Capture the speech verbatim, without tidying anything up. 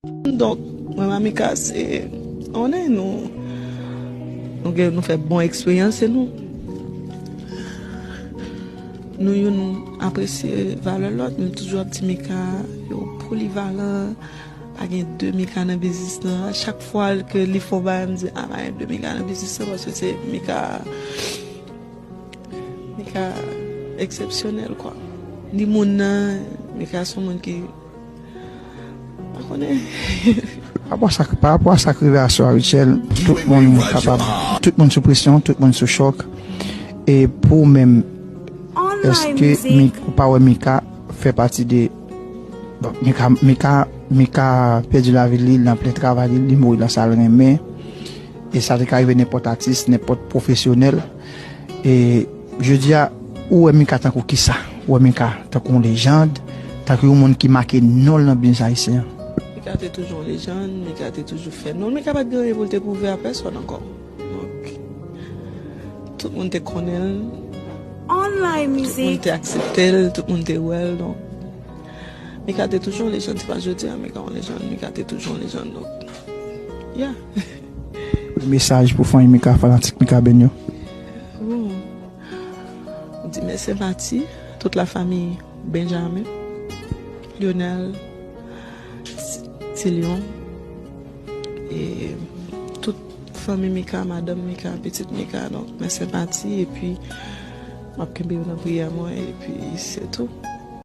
Donk, mwen ak Mika, se, konnen nou, nou gen, nou fè bon eksperyans, se nou, nou youn apresye valè lòt, men toujou ap di Mika, yo polivalan, pa gen de Mika nan biznis lan. A chak fwa ke li fè yon bagay, m di, a, pa gen de Mika nan biznis lan, paske se Mika, Mika eksepsyonèl, kwa. Ni moun nan, Mika se yon moun ki, pa konnen. Pa rapò a sa, pa rapò a sa k rive aswè a, Rutshelle, tout moun kapab, tout moun sou presyon, tout moun sou chòk. E pou ou menm, èske Mi-, ou pa wè Mika fè pati de, bon, Mika, Mika, Mika pèdi lavi li nan plen travay li, li mouri nan sa l renmen. E sa te ka rive nenpòt atis, nenpòt pwofesyonèl. E jodi a, ou wè Mika tankou kisa? Ou wè Mika tankou yon lejand, tankou yon moun ki make non l nan biznis ayisyen an? Mika te toujou yon lejand, Mika te toujou fè non l, Mika pa t gen anyen pou l te pwouve a pèsòn ankò. Donk, tout moun te konnen l, tout moun te aksepte l, tout moun te wè l, donk, Mika te toujou yon lejand, se pa jodi a Mika yon lejand, Mika te toujou yon lejand, donk, yeah. Mesaj pou fanmi Mika, fanatik Mika Band yo. Bon. M di mèsi pati, tout la fanmi Benjamin, Lionel, Ti, Ti Lion, e tout fanmi Mika, madanm Mika, pitit Mika, donk, mèsi pati, epi m ap kenbe yo nan priyè mwen, epi se tou.